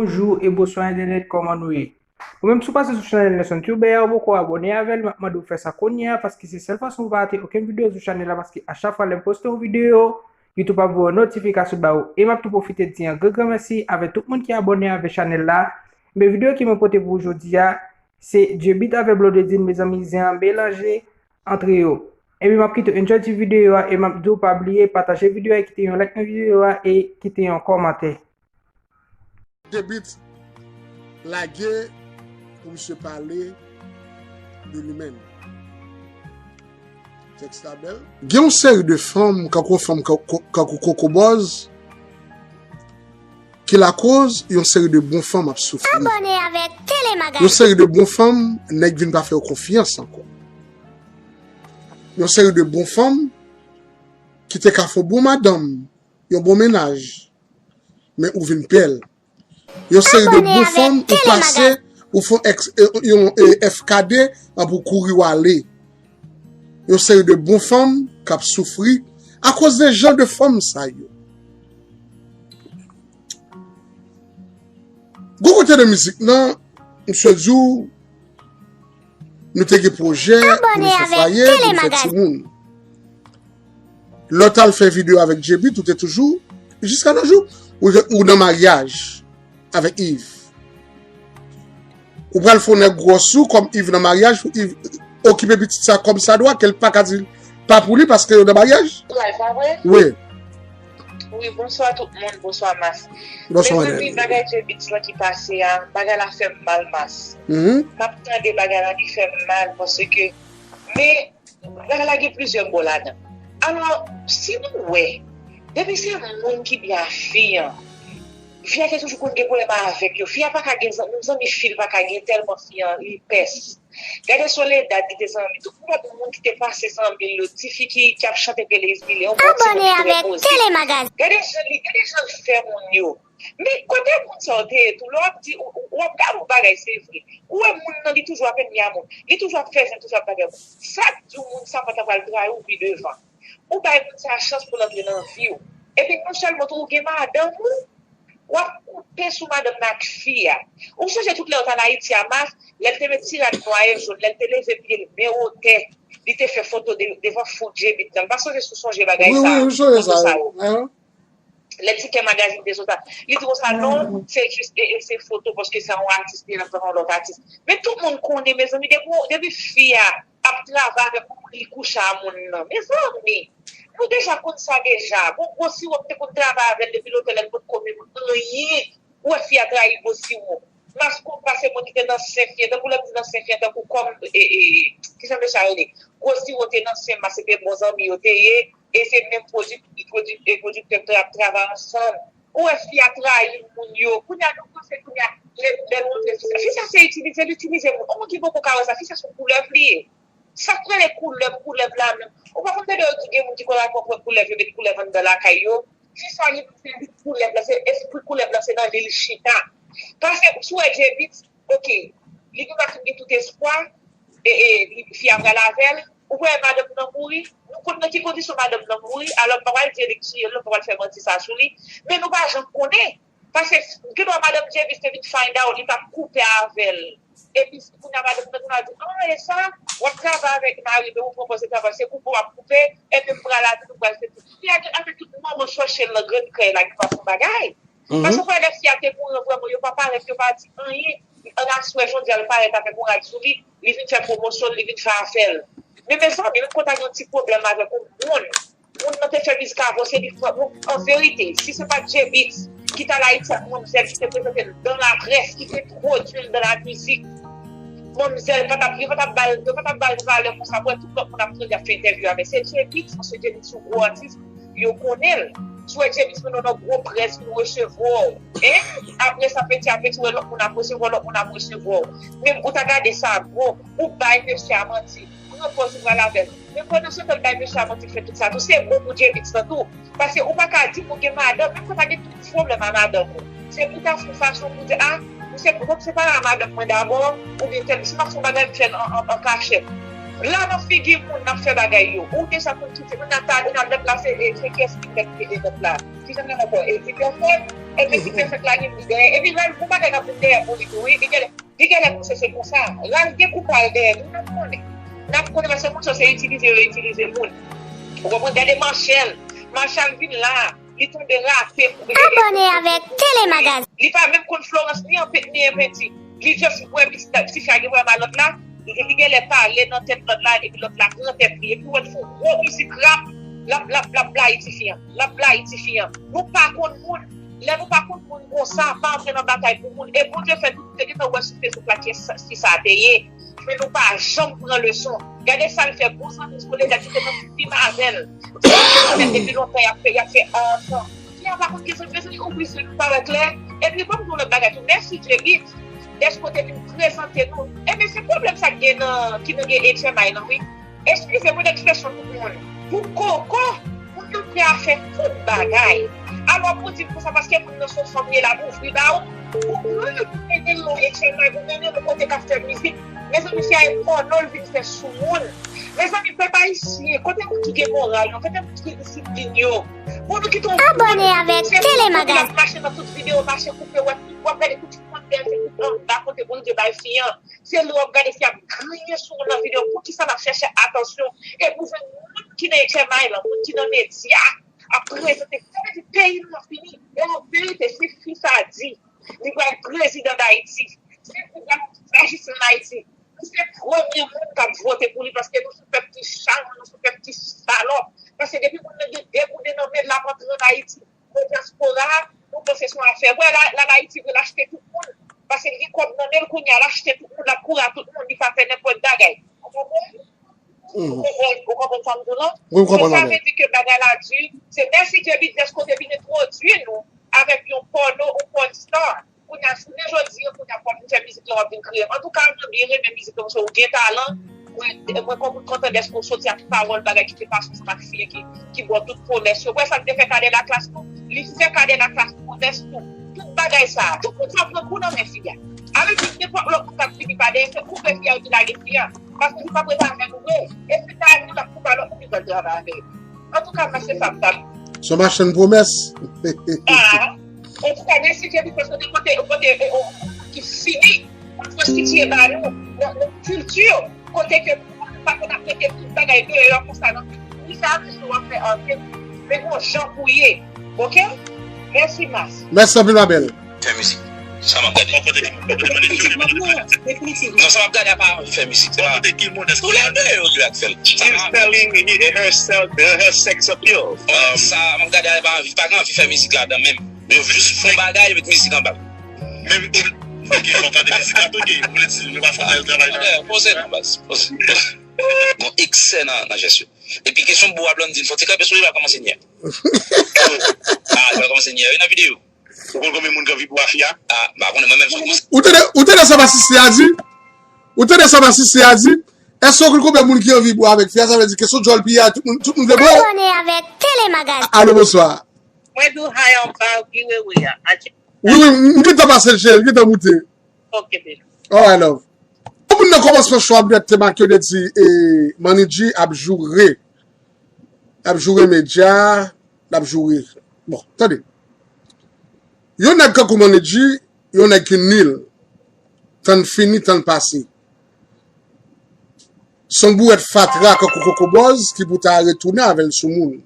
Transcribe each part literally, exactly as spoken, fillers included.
Bonjou e bonswa entènèt, kòman nou ye? Ou menm si w pase sou chanèl Nelson Tuber a, ou poko abòne avè l, m ap mande w fè sa kounye a, paske se sèl fason pou w pa rate okenn videyo sou chanèl la, paske a chak fwa lè m poste yon videyo, YouTube ap voye yon notifikasyon ba ou. E m ap tou pwofite di yon gran gran mèsi avè tout moun ki abòne avè chanèl la. Men videyo ke mwen pote pou ou jodi a, se Djebit avè Blondedine, mezanmi, zen an melanje antre yo. Ebyen, m ap kite w enjoy ti videyo a e m ap di w pa bliye pataje videyo a, kite yon like nan videyo a e kite yon kòmantè. Djebit lage pou misye pale de li menm. Tèks la bèl. Gen yon seri de fanm, kankou fanm, kankou, kankou kokobòz, ki lakoz yon seri de bon fanm ap soufri. Abòne avèk Tele Magazine. Yon seri de bon fanm, nèg vin pa fè yo konfyans ankò. Yon seri de bon fanm ki te ka fè yon bon madanm, yon bon mennaj, men ou vin pè l. Yon seri de bon fanm ou pase, ou fè yon, eh, F K D, anpi w kouri w ale. Yon seri de bon fanm k ap soufri akoz de jan de fanm sa yo. Gwo kote de mizik nan, misye di w, nou te gen pwojè pou nou fè fwaye, pou nou fè timoun. Lè w t al fè videyo avèk Djebit, ou te toujou, jiska nos jours, ou, ou nan maryaj avèk Yves. Ou pral fè yon nèg gwòs ou kòm Yves nan maryaj, pou Yves okipe pitit sa kòm sa dwa, ke l pa ka di pa pou li paske yo nan maryaj. Wi, pa vre? Wi. Wi, bonswa tout moun, bonswa Mas. Bonswa, mezanmi, bagay Djebit lan ki pase a, bagay la fè m mal, Mas. M ap tande bagay la, li fè m mal, paske, men, bagay la gen plizyè bò ladan. Alò, si nou wè, depi se moun ki byen a fi an, fi a te toujou konn gen pwoblèm avèk yo. Fi a pa ka gen zanmi, zanmi fi l pa ka gen tèlman fi an li pès. Gade Soledad ki te zanmi, tout lòt moun ki te pase zanmi l yo, tifi ki, ki ap chante Pelé Izmile, yon bon ti moun trè poze. Gade jan li, gade jan l fè moun yo. Men kote moun sa yo te ye tou? Lè w ap di, w ap gade yon bagay, se vre. Ou wè moun nan, li toujou ap enmi a moun. Li toujou ap fè zen, toujou ap bagay moun. Sa k di w moun sa pa ta pral trayi w pi devan? Ou bay moun sa chans pou l antre nan vi w. Epi non sèlman tou, ou gen madanm ou, w ap koupe sou madanm nan ak fi a. Ou sonje tout lè yo t al Ayiti a Mas, lè l te met ti rad nwa e jòn, lè l te leve pye l byen wotè, li te fè foto de, devan fou Djebit lan. M pa sonje si w sonje bagay sa, foto sa yo. Lè Tikè Magazine te sot la, li di konsa, non, se jis, e, e se foto, paske se yon atis li nan yon lòt atis. Men tout moun konnen, mezanmi, depi, depi fi a ap travay avèk yon moun, li kouche a moun nan. Mezanmi, nou deja konn sa deja. Bon, gwo siwo m te konn travay avè l depi lotèl, l potko menm anyen. Ou wè fi a trayi gwo siwo. Mas Konpa se moun ki te nan sen fi an, tankou lè m di nan sen fi an, tankou kòm, e, e, kijan mesye a rele? Gwo siwo te nan sen Mas, se te bon zanmi yo te ye, e se menm pwodi-, pwodi-, e pwodiktè k ap travay ansanm. Ou wè fi a trayi moun yo. Kounye a nou panse kounye a, lè, lè nou antre fi sa. Fi sa se itilize, l itilize moun. Yon moun ki poko ka wè sa, fi sa se yon koulèv li ye. Sa k rele koulèv, koulèv la menm. Ou pa konn tande yo di gen moun ki konn al pran pwen koulèv, yo met koulèv anndan lakay yo. Fi sa gen pou se lit koulèv la, se espri koulèv la, se nan li l chita. Paske si w wè Djebit, oke, li gen madanm, gen tout espwa, e, e, li, fi a pral avè l, ou wè madanm nan mouri, nou konn nan ki kondisyon madanm nan mouri, alò m pa pral di e li k tiye l, m pa pral fè manti sa sou li, men nou pa janm konnen. Paske gen dwa madanm Djebit te vin find out, li t ap koupe avè l. Epi kounye a madanm nan kounye a di, an, e sa, w ap travay avèk mari, men ou pran pòz de travay, se koupe w ap koupe, epi m pral avè l, ou pral fè tout. Fi a gen avèk tout manman chòche l nan grenn kay la, ki pa fè bagay. Paske ou wè lè fi a te mouri an, vrèman, yo pa parèt, yo pa di anyen. An aswè, jodi a, l parèt avèk yon rad sou li, li vin fè pwomosyon l, li vin fè afè l. Men mezanmi, menm kote a gen yon ti pwoblèm avèk yon moun, moun nan te fè mizik avan, se li k fè, bon, an verite, si se pa t Djebit ki t al Ayiti ak manmzèl, ki te prezante l dan laprès, ki te pwodui l dan lamizik, manmzèl pa t ap, yo pa t ap ba l, yo pa t ap ba l valè konsa, pou wè tout lòt moun ap tande, ap fè entèvyou avè l. Se Djebit, paske Djebit se yon gwo atis, yo konnen l. Si w wè Djebit vin nan gwo près, vin resevwa w, en? Apre sa, peti a peti, wè lòt moun ap resevwa w, lòt moun ap resevwa w. Men ou ta gade sa, bon, ou bay mesye a manti. Pran pòz ou pral avè l. Men pandan se tan l bay mesye a manti, l fè tout sa tou, se bon pou Djebit lan tou. Paske ou pa ka di m ou gen madanm, menm ke w ta gen tout pwoblèm a madanm ou. Se pou w ta fè yon fason pou w di, a, m se, fòk m separe a madanm mwen dabò, oubyen tèl, si m ap fè yon bagay, m fè l an, an, an kachèt. La nan figi moun n ap fè bagay yo. Ou deja konn kite moun nan ta, nan lòt la se, e, se kiyès ki fè, e, lòt la. Ki jan nan ankò? E Dipèfèt. Epi Dipèfèt la gen li dèyè. Epi lè yon bagay nan moun dèyè pou li tou, wi. Li genlè, li genlè panse se konsa. Ralph gen kou pa l dèyè li, n ap konnen. N ap konnen paske moun sa se itilize yo itilize moun. Ou konprann? Gade Machèl. Machèl vin la. Li tonbe rape pou li. Abòne avèk Tele Magazine. Li pa menm konn Florence ni an pe-, ni an penti. Li just wè piti, piti fi a gen pwoblèm a lòt la. Li, li genlè pale nan tèt lòt la, epi lòt la pran tèt li. Epi w wè l fè yon gwo mizik rap, l ap, l ap, l ap blayi tifi an. L ap blayi tifi an. Nou pa konn moun. Lè nou pa konn moun konsa, pa antre nan batay pou moun. E Bondye fè nou te gentan wè sou Facebook la kiyès sa, ki sa te ye. Men nou pa janm pran leson. Gade sa l fè, bon zanmi, se pou leta ki te nan fim avè l. Depi lontan y ap fè, y ap fè ansanm. Fi a pa konn gen zanmi, mezanmi, ouvri zye nou pa wè klè. Epi ban m di w lòt bagay tou, mèsi Djeli, dèske w te vin prezante nou. Ebyen, se pwoblèm sa k gen nan, ki nan gen H M I lan, wi. Eskize mwen ekspresyon pou moun. Pou koko, moun nan prè a fè tout bagay. Alò pou di m konsa, paske moun nan se yon fanm li ye, l ap ouvri ba w. Ou pran l, ou mennen l nan H M I, ou mennen l kote k ap fè mizik. Mezanmi, se ay pòno l vin fè sou moun. Mezanmi, pèp ayisyen, kote moun ki gen moral yo, kote moun ki gen disiplin yo? Pou nou kite yon... Abòne avèk Tele Magazine. Mache nan tout videyo, mache koupe, w ap gade tout kòmantè, se tout anba kote Bondye bay fi an. Se lè w ap gade fi ap griyen sou moun nan videyo. Poukisa n ap chèche atansyon? E pou jwenn moun ki nan H M I lan, moun ki nan medya, ap prezante, sa vle di peyi nou ap fini. E an verite, si fi sa di li pral prezidan Dayiti, si li pral majistra Dayiti, nou se premye moun k ap vote pou li, paske nou se pèp ki chawony, nou se pèp ki salòp. Paske depi moun nan gen de gouden nan men l, l ap antre ann Ayiti. Nan dyaspora a, nou panse se yon afè. Wè, la, la, Ayiti vre, l achte tout moun. Paske l gen kòb nan men l kounye a, l achte tout moun, l ap kouri a tout moun, li ka fè nenpòt bagay. Ou konprann? Ou konprann, ou konprann sa m di w lan? Wi, m konprann. Sa vle di ke bagay la di, se mèsi Dye Bidjès kote vin entwodui nou avèk yon pòno, yon pòn star. Kounye a, jounen jodi a, kounye a, w ap vin fè mizik la, w ap vin kriye. Antouka, mwen byen renmen mizik la, paske ou gen talan. Mwen, mwen kontan dèske w soti ak pawòl, bagay ki te pase ansanm ak fi ki, ki ba w tout pwomès yo. Wè sa l te fè Kadè Laklas tou? Li fè Kadè Laklas pwomès tou. Tout bagay sa a, tout moun sa pran kou nan men fi a. Avèk nenpòt lòt moun k ap vini pa dèyè, se koupe fi a epi lage fi a. Paske li p ap rete avè nou vre. E se ta nou l ap koupe a lòt moun ki pral travay avè yo. Antouka, mwen se sa m t ap di. Se yon machann pwomès. Ah. Antouka, mèsi Dye Bidjès kote, kote, kote, eh, oh, ki fini, konstitiye ba nou, nan, nan kilti, kote ke moun pa konn ap mete tout bagay deyò konsa nan kilti. Wi, sa a, mesye, w ap fè anpil, men gon jan pou ye. Oke? Mèsi, Mas. Mèsi anpil, ma belle. Fè mizik. Sa m ap gade. Bò kote ki, bò kote manager, manager. Non, sa m ap gade a pa anvi fè mizik. Bò kote ki modès. Tou lè de yo dwe ak fè l. She is selling her, her, her sex appeal. Sa m ap gade a pa anvi, pa gen anvi fè mizik ladan menm. Yo jis fè yon bagay, yo met mizik anba l. Menm ou, ok, fò w tande mizik la tou, ok, ou vle di nou pa fè travay la. Poze non, baz, poze, poze. Gon eksè nan, nan jès yo. Epi kesyon bo a Blondine, fò ti kanpe sou li, l ap kòmanse nyè. Ah, l ap kòmanse nyè, wi, nan videyo. Ou konn konbyen moun ki anvi bo a fi a? Ah, m pa konnen, mwen menm, se konsa. Ou tande, ou tande sa masisi a di? Ou tande sa masisi a di? Èske ou konn konbyen moun ki anvi bo avèk fi a? Sa vle di kesyon djòl piya, tout moun, tout moun vle bo. Abòne avèk Tele Magazine. Alo, bonswa. Mwen di w hi anba, w ki wewe a. Wi, wi, m gentan pase l, cheri, m gentan moute. Ok, baby. Alright, love. Pou moun nan kòmansman show a, m te make yo, te di, e, Manidji ap joure. L ap joure medya, l ap joure. Bon, tande. Yon nèg kankou Manidji, yon nèg ki nil. Tan fini, tan pase. Se yon bourèt fatra kankou kokobòz ki pou ta retounen avè l sou moun.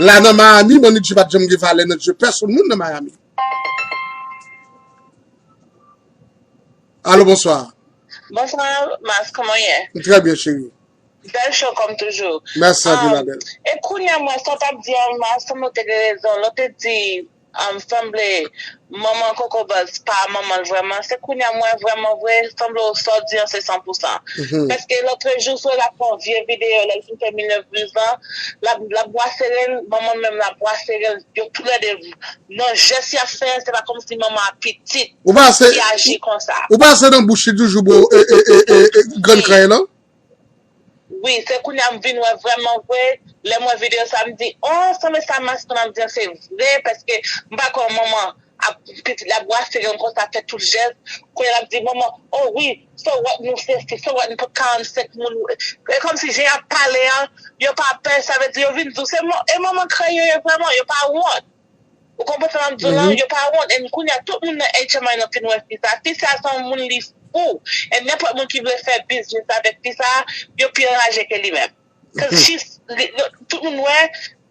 La nan Miami, Manidji pa t janm gen valè nan je pèsonn moun nan Miami. Alo, bonswa. Bonswa, Mas, kòman w ye? M trè byen, cheri. Bèl show kòm toujou. Mèsi anpil, ma belle. E kounye a, mwen, sa w t ap di an, Mas, sanble w te gen rezon. Lè w te di, um, sanble manman Kokobòz pa manman l vrèman. Se kounye a, mwen, vrèman vre, sanble w sa w di an, se san pou san. Paske lòtrejou, sou l ap fè yon vye videyo, lè l fin fè mil nèf mil zan, l ap, l ap bwasere l, manman l menm l ap bwasere l, yo toulède, nan jès y ap fè, se pa kòmsi manman a pitit ki aji konsa. Ou pase nan bouch li toujou, bro, e, e, e, e, e, grann kay lan? Wi, se kounye a m vin wè vrèman vre, lè m wè videyo sa, m di, oh, sanble sa Mas konn ap di an se vre, paske m pa kwè manman ap pitit la ap brase grenn konsa, fè tout jès. Kounye a l ap di manman, oh wi, so what nou sesi, so what nou pot karannsenk moun. E kòmsi jan y ap pale an, yo pa pè, sa vle di yo vin di w se man- e manman krèy yo ye vrèman, yo pa wont. Ou konprann sa m ap di w lan? Yo pa wont. E kounye a tout moun nan H M I nan fin wè fi sa. Fi sa se yon moun li fou. E nenpòt moun ki vle fè biznis avèk fi sa, yo pi anraje ke li menm. Cause she's, li, yo- tout moun wè,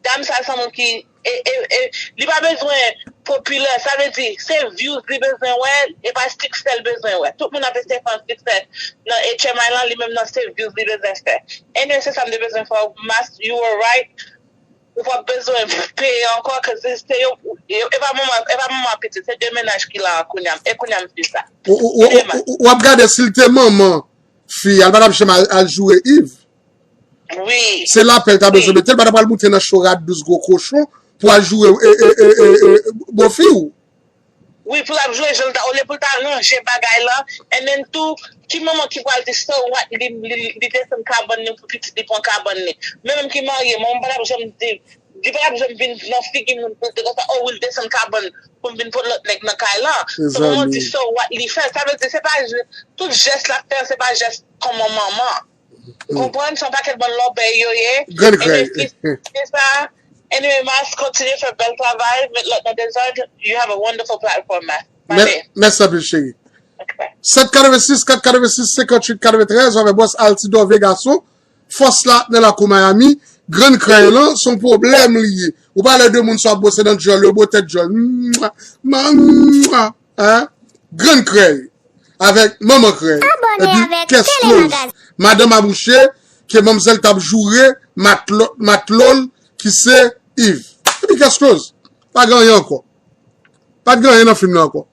dam sa se yon moun ki, e, e, e, li pa bezwen popilè, sa vle di, se views li bezwen wè, e pa siksè l bezwen wè. Tout moun ap eseye fè yon siksè nan H M I lan, li menm nan se views li bezwen fè. Anyway, se sa m te bezwen fè w, Mas, you were right. Ou p ap bezwen peye ankò, cause se yo, e pa manman, e pa manman pitit, se de mennaj ki la kounye a, e kounye a m di sa. Ou, ou, ou, ou, ou ap gade si l te manman fi a, l pa t ap janm al, al joure Yves. Wi. Se lapè l ta bezwen mete, l pa t ap al moute nan cho rat dous gwo kochon pou al joure e, e, e, e, e, bofi w. Wi, pou l ap jwe jan l ta, olye pou l ta ranje bagay la, and then tou, ki manman ki pral di so what li, li, li desann kabann li pou pitit li pran kabann li. Mwen menm ki marye, mwen m pa t ap janm di, li pa t ap janm vin nan figi moun pou l te konsa, oh, wi, l desann kabann pou m vin pot lòt nèg nan kay la. So, manman di so what li fè. Sa vle di, se pa je- tout jès l ap fè, se pa jès kòman manman. Ou konprann? Se yon pakèt bann lòbèy yo ye. Grenn krèy. Anyway, fi sa, anyway, Mas, kontinye fè bèl travay, met lòt nan dezòd. You have a wonderful platform, Mas. Mèsi anpil, cheri. Sèt katrevensis, kat katrevensis, senkantuit katreventrèz, avèk bòs Altidor Vegason. Fòs la nan lakou Miami. Grenn krèy lan, se yon pwoblèm li ye. Ou pale de moun sa ap bwose dan djòl yo, bwotè djòl. Mwa, mwa, mwa, hein? Grenn krèy. Avèk manman krèy. Epi case close. Madanm abouche, ke manmzèl t ap joure matlo, matlo l ki se Yves. Epi case close. Pa gen anyen ankò. Pa t gen anyen nan fim nan ankò.